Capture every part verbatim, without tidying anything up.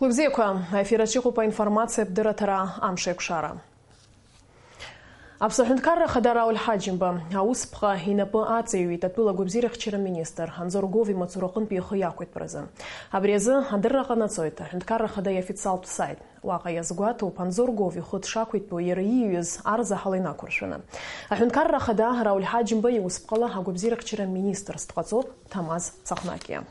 Лыбзиақәа, аефир аҿы иҟоуп аинформациатә дырраҭара Амш еиқәшара. Аԥсны аҳәынҭқарра ахада Рауль Ҳаџьымба аусԥҟа инапы аҵаҩит атәыла гәабзиарахьчара министр Анзор Гов имаҵураҟынтә ихы иақәиҭтәразы. Абри азы адырра ҟанаҵоит аҳәынҭқарра ахада иофициалтә саит. Уаҟа иазгәаҭоуп, Анзор Гов ихы дшақәиҭтәу иара ииҩыз арзаҳал инақәыршәаны. Аҳәынҭқарра ахада Рауль Ҳаџьымба иусԥҟала агәабзиарахьчара министрс дҟаҵоуп Ҭамаз Цахнакиа.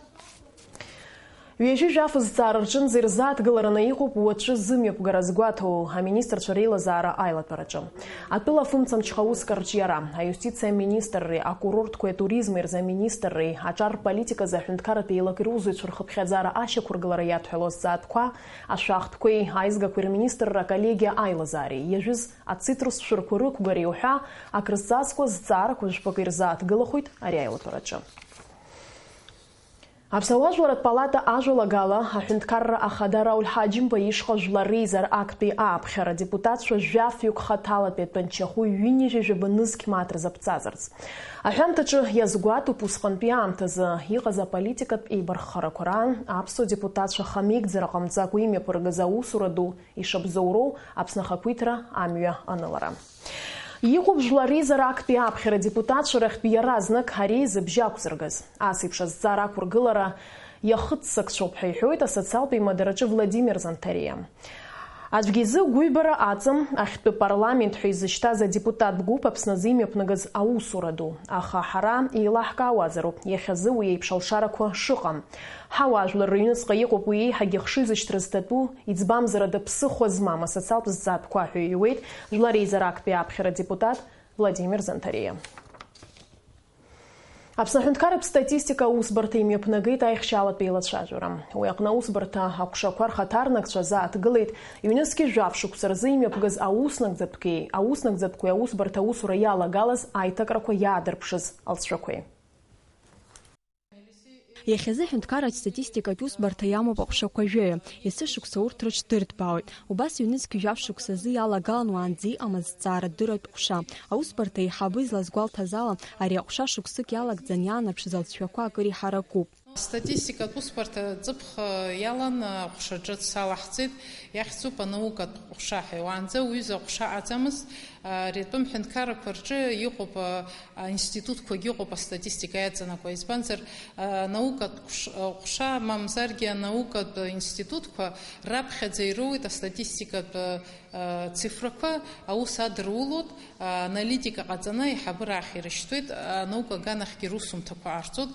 Ҩажәи жәаф зҵаара рҿынӡа ирзааҭгылараны иҟоуп уаҵәы зымҩаԥгара згәаҭоу аминистрцәа реилазаара аилатәараҿы. Атәыла афымцамчха уск арҿиара, аиустициа аминистрреи акурортқәеи атуризми рзы аминистрреи аҿар рполитиказы аҳәынҭқарратә еилак ирусзуҩцәа рхыԥхьаӡара ашьақәыргылара иадҳәалоу азҵаатәқәа, ашәахтәқәеи аизгақәеи рминистрра аколлегиа аилазаареи иажәыз ацитрус шәырқәа рықәгареи уҳәа акрызҵазкуа зҵаарақәа жәпакы ирзааҭгылахоит ари аилатәараҿы. Аԥсны ауаажәларратә палата ажәалагала аҳәынҭқарра ахада Рауль Ҳаџьымба ишҟа жәлар реизара актәи ааԥхьара адепутатцәа жәафҩык хаҭалатәи атәанчахәы ҩынҩажәи жәаба нызқь мааҭ рзаԥҵазарц. Аҳәамҭаҿы иазгәаҭоуп усҟантәи аамҭазы иҟаз аполитикатә еибарххарақәа раан аԥсуа депутатцәа хамеигӡара ҟамҵакәа имҩаԥыргаз аусура ду ишабзоуроу Аԥсны ахақәиҭра амҩа анылара. Иҟоуп жәлар реизара актәи ааԥхьара адепутатцәа рахьтә иаразнак ари зыбжьы ақәзыргаз. Ас еиԥш азҵаара ақәыргылара иахыццакцәоуп ҳәа иҳәоит асоциалтә еимадараҿы Владимир Занҭариа. Аӡәгьы изы гәыҩбара аҵам, ахьтәы парламент ҳәа изышьҭаз адепутат гәыԥ Аԥсны азы имҩаԥнагаз аусура ду. Аха ҳара еилаҳкаауазароуп, иахьазы уи еиԥш алшарақәа шыҟам. Ҳауаажәлар рыҩныҵҟа иҟоуп уи еиҳагьы ахшыҩзышьҭра зҭатәу, иӡбамзарада ԥсыхәа змам асоциалтә зҵаатәқәа ҳәа иҩуеит Жәлар реизара актәи аԥхьара адепутат Владимир Занҭариа. Аԥсны аҳәынҭқарратә статистика аусбарҭа имҩаԥнагеит аихшьалатә еилацәажәара. Уи аҟны аусбарҭа аҟәшақәа рхаҭарнакцәа азааҭгылеит ҩнызқьи жәаф шықәса рзы имҩаԥгаз ауснагӡатәқәеи, ауснагӡатәқәеи аусбарҭа аусура иалагалаз аиҭакрақәа иаадырԥшыз алҵшәақәеи. Иахьазы аҳәынҭқарратә статистикатә усбарҭа иамоуп аҟәшақәа жәаҩа, есышықәса урҭ рыҽдырҭбаауеит. Убас ҩнызқь жәаф шықәсазы иалагалан уаанӡа иҟамыз зҵаарадырратә ҟәша. Аусбарҭа аиҳабы излазгәалҭаз ала, ари аҟәша шықәсык иалагӡан иаанаԥшыз алҵшәақәа акыр иҳаракуп. Астатистикатә усбарҭа ҵыԥх иалан аҟәша ҿыц алаҳҵеит, иахьӡуп анаукатә ҟәша ҳәа. Уаанӡа уҩыза аҟәша аҵамызт, ари атәым ҳәынҭқаррақәа рҿы иҟоуп, аинститутқәагьы ыҟоуп астатистика иаҵанакуа, избанзар, анаукатә ҟәш-, ҟәша, мамзаргьы анаукатә институтқәа раԥхьаӡа ироуеит астатистикатә, а, цифрақәа аус адырулоит, аналитика ҟаҵаны аиҳабыра ахь ирышьҭуеит, анаука аганахьгьы русумҭақәа ҟарҵоит.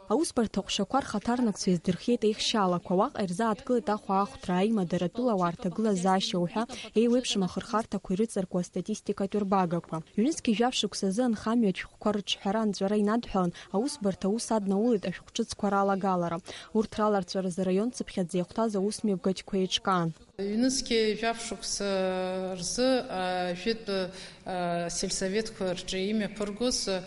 Аусбарҭа аҟәшақәа рхаҭарнакцәа иаздырхиеит аихшьалақәа, уаҟа ирзааҭгылеит ахәаахәҭра, аимадара, атәылауаа рҭагылазаашьа уҳәа еиуеиԥшым ахырхарҭақәа ирыҵаркуа астатистикатә рбагақәа. Ҩнызқьи жәаф шықәсазы анхамҩатә шәҟәқәа рыҿҳәара анҵәара инадҳәалан, аусбарҭа аус аднаулеит ашәҟәҿыцқәа ралагалара. Урҭ раларҵәаразы араион цыԥхьаӡа иахәҭаз аусмҩаԥгатәқәа еиҿкаан. Ҩнызқьи жәаф шықәса рзы, а, жәытә, а, сельсоветқәа рҿы имҩаԥыргоз, а,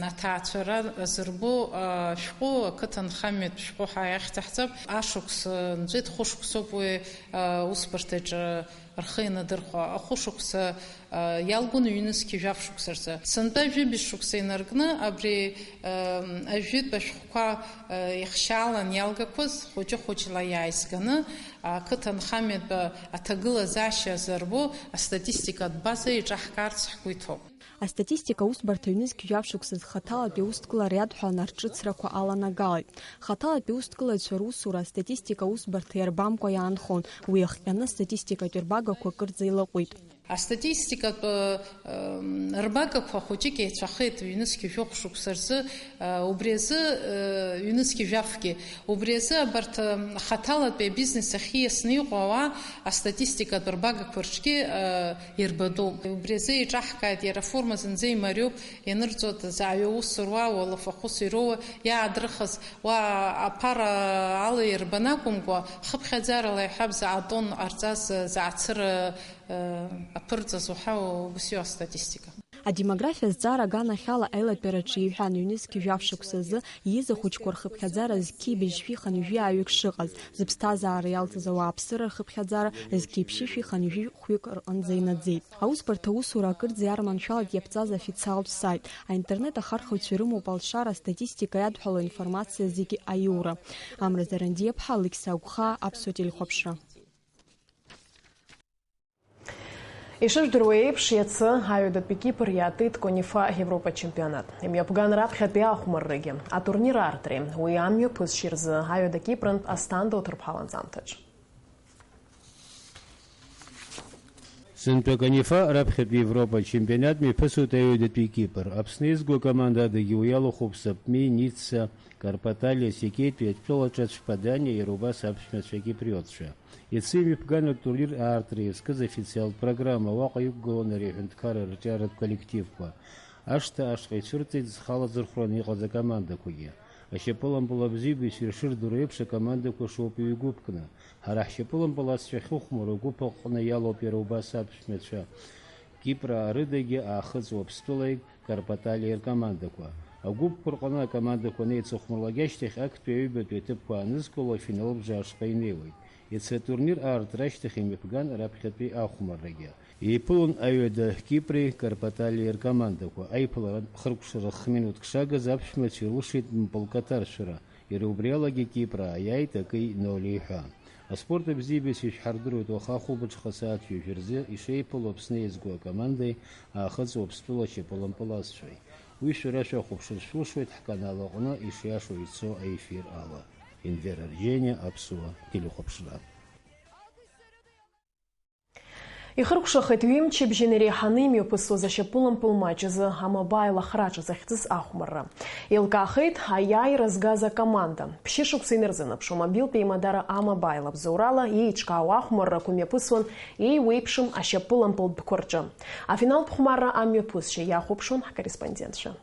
аҭаацәара азырбо, а, шәҟәы, ақыҭанхамҩатә шәҟәы ҳәа иахьӡаҳҵап. Ашықәс, а, нҵәеит, хәышықәсоуп уи, а, усбарҭаҿы рхы ианадырхәа, ахәышықәса, а, иалгон ҩнызқьи жәаф шықәса рзы. Сынтәа жәибжь шықәса инаркны абри, а, ажәытә ашәҟәқәа, а, ихшьаалан иалгақәаз хәыҷы-хәыҷла иааизганы, ақыҭанхамҩатә аҭагылазаашьа азырбо астатистикатә база еиҿаҳкаарц ҳгәы иҭоуп. Астатистика усбарҭа ҩнызқь жәаф шықәса зхаҭалатәи аусҭкылара иадҳәаланы арҿыцрақәа аланагалеит. Хаҭалатәи усҭкылаҩцәа русура астатистика усбарҭа иарбамкәа иаанхон, уи иахҟьаны астатистикатә рбагақәа акырӡа илаҟәит. Астатистикатә, ы, рбагақәа хәыҷык еицәахеит ҩнызқь жәохә шықәса рзы, ы, убри азы, ы, ҩнызқь жәафгьы. Убри азы абарҭ, ы, хаҭалатәи абизнес ахь ииасны иҟоу ауаа астатистикатә рбагақәа рҿгьы, ы, ирбатәуп. Убри азы еиҿаҳкааит, иара аформа зынӡа имариоуп, ианырҵоит зааҩы аус руа, уалафахәыс ироуа, иаадрыхыз, уа аԥара ала ирбан акәымкәа, хыԥхьаӡарала иаҳҳәап, заатон ҟарҵаз, заацыра, ы, аԥырҵаз уҳәа убас иоуа астатистика. Адемографиа азҵаара аганахьала аилатәараҿы иҳәан, ҩнызқь жәаф шықәсазы ииз ахәыҷқәа рхыԥхьаӡара зқьи быжьшәи хынҩажәи ааҩык шыҟаз, зыԥсҭазаара иалҵыз ауааԥсыра рхыԥхьаӡара зқьи ԥшьышәи хынҩажәи хәҩык рҟынӡа инаӡеит. Аусбарҭа аусура акырӡа иарманшәалеит иаԥҵаз официалтә саит. Аинтернет ахархәаҩцәа ирымоуп алшара астатистика иадҳәало информациа зегьы аиура. Амра Зарандиаԥҳа, Алықьса Агәхаа, Аԥсуа телехәаԥшра. Ишыжәдыруа еиԥш, иацы аҩадатәи Кипр иаатит Конифа Европа чемпионат. Имҩаԥган раԥхьатәи ахәмаррагьы, атурнир аартреи уи амҩаԥысшьеи рзы аҩада Кипрантә Асҭанда уҭырԥҳа ланҵамҭаҿ. Сынтәа Конифа раԥхьатәи Европа чемпионат мҩаԥысуеит аҩадатәи Кипр. Аԥсны еизго акоманда адагьы уи иалахәуп Сапми, Ницца, Карпаталиа, Секетиа, Тәылаҿацә, Паданиа, иара убас аԥшәмацәа киприотцәа. Иацы имҩаԥган атурнир аартра иазкыз официалтә программа уаҟа иқәгылан ари аҳәынҭқарра арҿиаратә коллективқәа. Ашҭа ашҟа ицәырҵит зхала зырхәраны иҟаз акомандақәагьы. Ашьапылампыл абзиабаҩцәа ишырдыруа еиԥш, акомандақәа шоуп ҩ-гәыԥкны. Ҳара ҳшьапылампыласцәа ахьыхәмаруа агәыԥ аҟны иалоуп иара убас аԥшәмацәа Кипраа рыдагьы Аахыҵ Уаԥстәылеи Карпаталиеи ркомандақәа. Агәыԥқәа рҟны акомандақәа анеицыхәмарлак ашьҭахь, актәи аҩбатәи аҭыԥқәа аанызкыло, афинал бжа ашҟа инеиуеит. Иацы атурнир аартра ашьҭахь имҩаԥган раԥхьатәи ахәмаррагьы. Еиԥылон аҩада Кипри Карпаталиеи ркомандақәа. Аиԥыларатә хыркәшара хминуҭк шагыз аԥшәмацәа ирылшеит мпылк аҭаршәара. Иара убри алагьы Кипраа иааит акеи нолеи ҳәа. Аспорт абзиабаҩцәа ишәҳардыруеит уаха ахәылбыҽха асааҭ ҩажәа рзы ишеиԥыло Аԥсны еизго акомандеи Аахыҵ Уаԥстәыла ашьапылампыласцәеи. Уи шәара шәахәаԥшыр шәылшоит ҳканал аҟны ишиашоу ицо аефир ала. Енвер Арџьениа, Аԥсуа телехәаԥшра. Ихыркәшахеит ҩымчыбжьа инареиҳаны имҩаԥысуаз ашьапылампыл маҷ азы амобаил ахраҿа захьӡыз ахәмарра. Еилкаахеит аиааира згаз акоманда. Ԥшьышықәса инарзынаԥшуа мобилтә еимадара амобаил абзоурала еиҿкаау ахәмаррақәа мҩаԥысуан еиуеиԥшым ашьапылампылтәқәа рҿы. Афиналтә хәмарра амҩаԥысшьа иахәаԥшуан ҳкорреспондентцәа.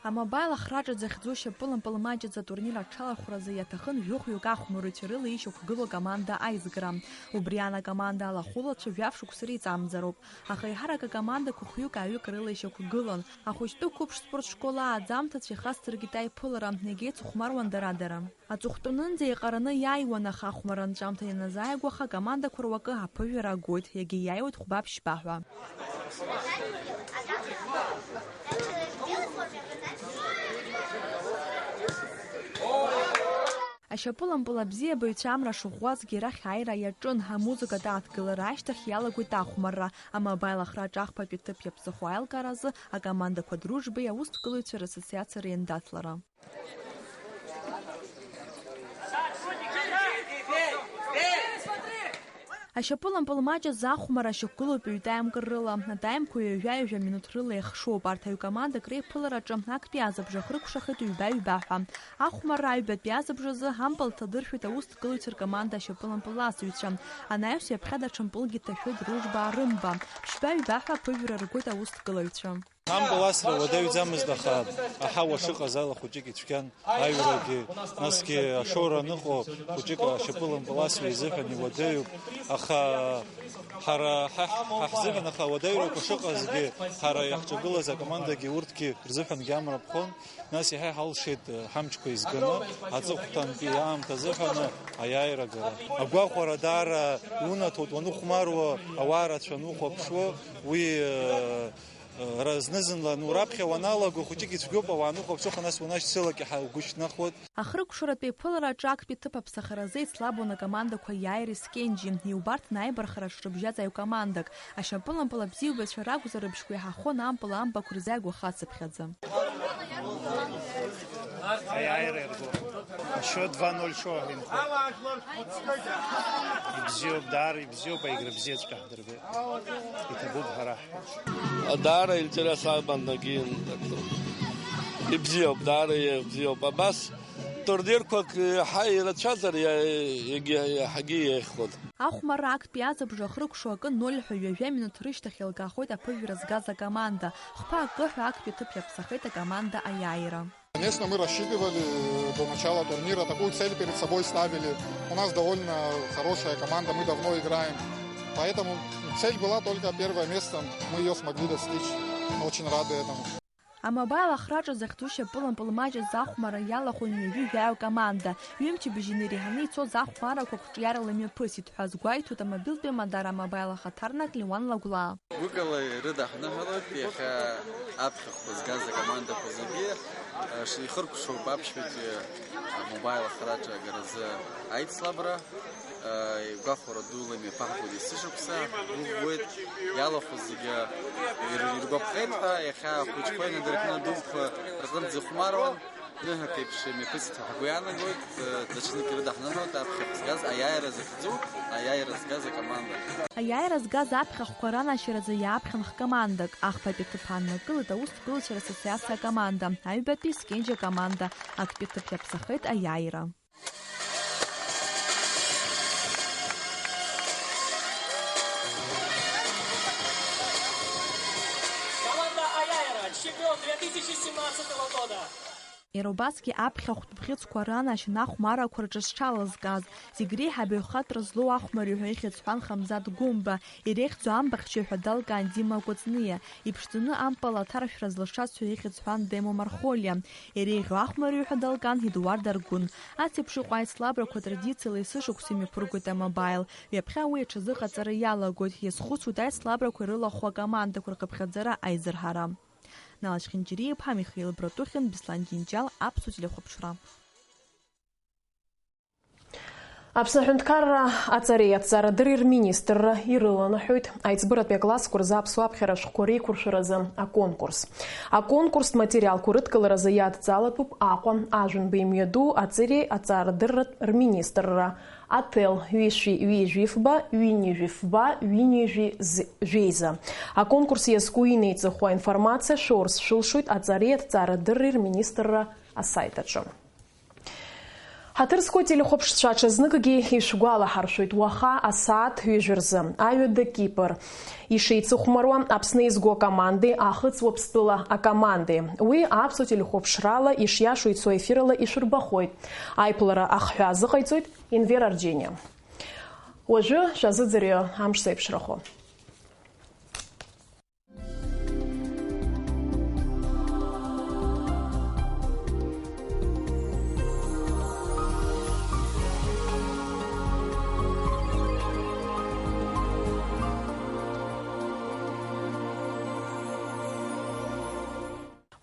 Амобаил ахраҿа захьӡу ашьапылампыл маҷ азы атурнир аҽалархәразы иаҭахын жәохәҩык ахәмарыҩцәа рыла ишьақәгылоу акоманда аизгара. Убри аан акоманда алахәылацәа жәаф шықәса реиҵамӡароуп. Аха еиҳарак акомандақәа хәҩык-ааҩык рыла ишьақәгылан. Ахәыҷтәы қәыԥш спорт школ ааӡамҭацәа ихасҵаркит аиԥылара, егьа еицыхәмаруан дара-дара. Аҵыхәтәаны нӡа еиҟараны иааиуан, аха ахәмарра анҵәамҭа ианазааигәаха, акомандақәа руакы аԥыжәара агоит, иагьа иааиуеит хәба-ԥшьба ҳәа. Ашьапылампыл абзиабаҩцәа амра шыӷәӷәазгьы рахь аира иаҿын, амузыкатә ааҭгылара ашьҭахь иалагоит ахәмарра, амобаил ахраҿ ахԥатәи ҭыԥ иаԥсаху аилкааразы акомандақәа Дружбеи аусҭгылаҩцәа рассоциациа реиндаҭлара. Ашьапылампыл маҷ азы ахәмарра ашьақәгылоуп ҩ-таймк рыла. Атаймқәа ҩажәа-ҩажәа минуҭ рыла еихшоуп. Арҭ аҩ командак реиԥылараҿы актәи азыбжа хыркәшахеит ҩба-ҩба ҳәа. Ахәмарра аҩбатәи азыбжазы ампыл ҭадыршәит аусҭгылаҩцәа ркоманда ашьапылампыласыҩцәа. Анаҩс ҩаԥхьа даҽа мпылгьы ҭашәеит Дружба Рымба. Ԥшьба-ҩба ҳәа аԥыжәара ргоит аусҭгылаҩцәа. Ампыласра уадаҩӡамызт, аха аҳауа шыҟаз ала хәыҷык ицәгьан аҩрагьы, насгьы ашоура аныҟоу хәыҷык ашьапылампыласҩы изыҳәан иуадаҩуп, аха ҳара ҳа-, ҳа ҳзыҳәан, аха ауадаҩрақәа шыҟазгьы, ҳара иаҳҿагылаз акомандагьы урҭгьы рзыҳәангьы амра ԥхон, нас иаҳа иҳалшеит ҳамчқәа еизганы, аҵыхәтәантәи аамҭа азыҳәан аиааира агара. Агәахәара даара иунаҭоит уаныхәмаруа, ауаа рацәа анухәаԥшуа, уи, Ра-, зны-зынла, ну, раԥхьа уаналаго, хәыҷык ицәгьоуп, ауаа ныҟәаԥшыха, нас уанашьцылак иаҳа угәы шьҭнахуеит. Ахыркәшаратә еиԥылара аҿы актәи ҭыԥ аԥсахаразы еицлабуан акомандақәа Иаири Скенџьи, иубарҭан аибархара шрыбжьаз аҩ командак. Ашьапылампыл абзиабаҩцәа ракәзар, рыбжьқәа иаҳахон ампыл амбақәа рзы агәахацыԥхьаӡа. Аиааира иаргоуп. Ашьоит два ноль шоу инхоит. Ибзиоуп, даара ибзиоуп, аигра бзиаҵәҟьа ҳдырбеит. Иҭабуп ҳара. Даара интерес аман, егьи ибзиоуп, даара ибзиоуп. Абас турнирқәак иаҳа ирацәазар, иа-, иагьы-, иаҳагьы еиӷьхон. Ахәмарра актәи азыбжа ахыркәшо акы ноль ҳәа ҩажәа минуҭ рышьҭахь еилгахоит аԥыжәара згаз акоманда. Хԥа акы ҳәа актәи аҭыԥ иаԥсахеит акоманда Аиааира. Конечно, мы рассчитывали до начала турнира, такую цель перед собой ставили. У нас довольно хорошая команда, мы давно играем. Поэтому цель была только первое место, мы её смогли достичь. Мы очень рады этому. Амобаил ахраҿы захьӡу шьапылампыл маҷыз ахәмарра иалахәын ҩажәи жәаҩа команда. Ҩымчыбжьа инареиҳаны ицоз ахәмаррақәа қәҿиарала имҩаԥысит ҳәа азгәеиҭоит амобилтәи Мадара Мобаил ахаҭарнак Леуан Лагәлаа. Гәыкала ирыдаҳныҳәалоит иахьа аԥхьахәқәа згаз акомандақәа зегьы, э, ш-, ихыркәшоуп аԥшьбатәи амобаил ахраҿы агаразы аицлабра. Игәахәара дула имҩаԥаҳгоит есышықәса, ҳгәыӷуеит, иалахәыз зегьы ир-, иргәаԥхеит ҳәа, иахьа ахәыҷқәа инадыркны адәыӷәқәа рҟынӡа ихәмаруан, ныҳәак еиԥш имҩаԥысит ҳәа ҳгәы иаанагоит, даҽакгьы рыдаҳныҳәалт аԥхьахә згаз аиааира захьӡу, аиааира згаз акоманда. Аиааира згаз аԥхьахәқәа ранашьаразы иааԥхьан хкомандак, ахԥатәи аҭыԥ ааннакылеит аусҭгылашьа рассоциациа акоманда, аҩбатәи Скьенџьа акоманда, актәи аҭыԥ иаԥсахеит аиааира. Команда Аяйра, чемпион две тысячи семнадцатого года. Иара убасгьы аԥхьахәтә бӷьыцқәа ранашьан ахәмаррақәа рҿы зҽалазкааз, зегь реиҳа абаҩхатәра злоу ахәмарҩы ҳәа ихьӡ ҳәан Хамзат Гәымба, иреиӷьӡоу амбахьчаҩ ҳәа далкаан Дима Кәыҵниа, иԥшӡаны ампыл аҭаршәра зылшаз ҳәа ихьӡ ҳәан Демо Мархолиа, иреиӷьу ахәмарҩы ҳәа далкаан Едуард Аргәын. Ас еиԥш иҟоу аицлабрақәа традициала есышықәса имҩаԥыргоит амобаил. Ҩаԥхьа уи аҽазыҟаҵара иалагоит, иазхәыцуеит аицлабрақәа ирылахәу акомандақәа рхыԥхьаӡара аизырҳара. Нала Чхинџьариа-иԥҳа, Михаил Братухин, Беслан Џьынџьал, Аԥсуа телехәаԥшра. Аԥсны аҳәынҭқарра аҵареи аҭҵаарадырреи рминистрра ирыланаҳәоит аиҵбыратәи аклассқәа рзы аԥсуа аԥхьара ашәҟәқәа реиқәыршәаразы аконкурс. Аконкурстә материалқәа рыдкыларазы иадҵалатәуп Аҟәа, Ажәанба имҩаду аҵареи аҭҵаарадырратә рминистрра, Аҭел, ҩышәи ҩыжәи фба, ҩынҩажәи фба, ҩынҩажәи з-, жәеиза. Аконкурс иазку инеиҵыху аинформациа шәоурц шәылшоит аҵареи аҭҵаарадырреи рминистрра асайт аҿы. Ҳаҭыр зқәу ателехәаԥшцәа, ҽазныкгьы ишәгәалаҳаршәоит, уаха асааҭ ҩажәа рзы аҩада Кипр ишеицыхәмаруа Аԥсны еизго акомандеи Аахыҵ Уаԥстәыла акомандеи. Уи аԥсуа телехәаԥшрала ишиашоу ицо ефирала ишәырбахоит. Аиԥылара ахҳәаа азыҟаиҵоит Енвер Арџьениа. Уажәы шәазыӡырҩы амш зеиԥшрахо.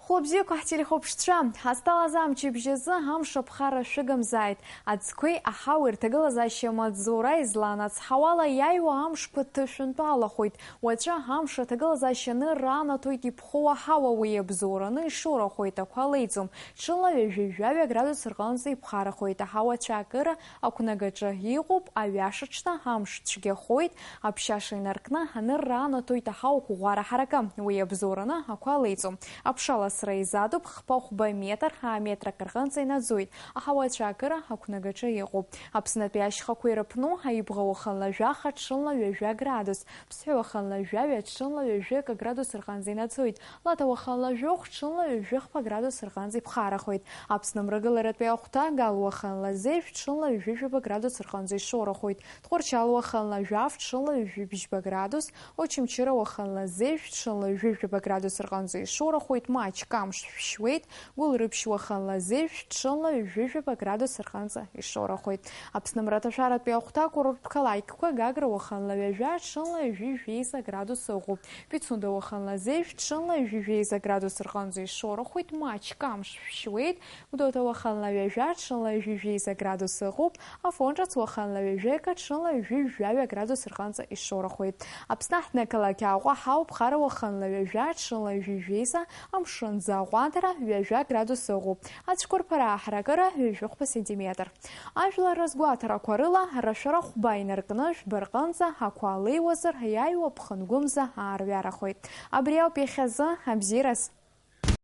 Хәлыбзиақәа ҳтелехәаԥшцәа, ҳазҭалаз амчыбжь азы амш аԥхара шәыгымзааит. Аӡқәеи аҳауеи рҭагылазаашьа маҵзура излан ацҳауала иааиуа амшқәа ҭышәынтәалахоит. Уаҵәы амш аҭагылазаашьа анырра анаҭоит иԥхоу аҳауа, уи иабзоураны ишоурахоит, ақәа леиӡом. Ҽынла ҩажәи жәаҩа градус рҟынӡа иԥхарахоит аҳауа ацәаакыра, ақәнагаҿы иҟоуп, аҩаша ҽны амш цәгьахоит, аԥшьаша инаркны анырра анаҭоит аҳауа қәыӷәӷәара ҳаракы, уи иабзоураны ақәа леиӡом. Аԥшаласра изадуп, хԥа-хәба метр, ааметрак рҟынӡа инаӡоит. Аҳауа ацәаакыра ақәнагаҿы иҟоуп. Аԥснытәи ашьхақәа ирыԥну, Аибӷа уахынла жәаха, ҽынла ҩажәа градус. Ԥсҳәы уахынла жәаҩа, ҽынла ҩажәи акы градус рҟынӡа инаӡоит. Лаҭа уахынла жәохә, ҽынла ҩажәи хԥа градус рҟынӡа иԥхарахоит. Аԥсны мрагыларатәи ахәҭа, Гал уахынла зежә, ҽынла ҩажәи жәаба градус рҟынӡа ишоурахоит. Тҟәарчал уахынла жәаф, ҽынла ҩажәи бжьба градус, Очамчыра уахынла зежә, ҽынла ҩажәи жәаба градус рҟынӡа ишоурахоит, маҷк амш шәшьуеит, Гәылрыԥшь уахынла зежә, ҽынла ҩажәи жәаба градус рҟынӡа ишоурахоит. Аԥсны мраҭашәаратәи ахәҭа, акурорттә қалақьқәа, Гагра уахынла ҩажәа, ҽынла ҩажәи жәеиза градус ыҟоуп. Пицунда уахынла зежә, ҽынла ҩажәи жәеиза градус рҟынӡа ишоурахоит, маҷк амш шәшьуеит, Гәдоуҭа уахынла ҩажәа, ҽынла ҩажәи жәеиза градус ыҟоуп, Афон ҿыц уахынла ҩажәи акы, ҽынла ҩажәи жәаҩа градус рҟынӡа ишоурахоит. Аԥсны аҳҭнықалақь Аҟәа ҳауп, Хара уахынла ҩажәа, ҽынла ҩажәи жәеиза, амшынӡы аҟәандара ҩажәа градус ыҟоуп. Ацәқәырԥара аҳаракыра ҩажәи хәба сантиметр. Ажәлар рызгәаҭарақәа рыла, рашәара хәба инаркны жәба рҟынӡа ақәа леиуазар, иааиуа ԥхынгәымза аарҩарахоит. Абри ауп иахьазы, абзиараз!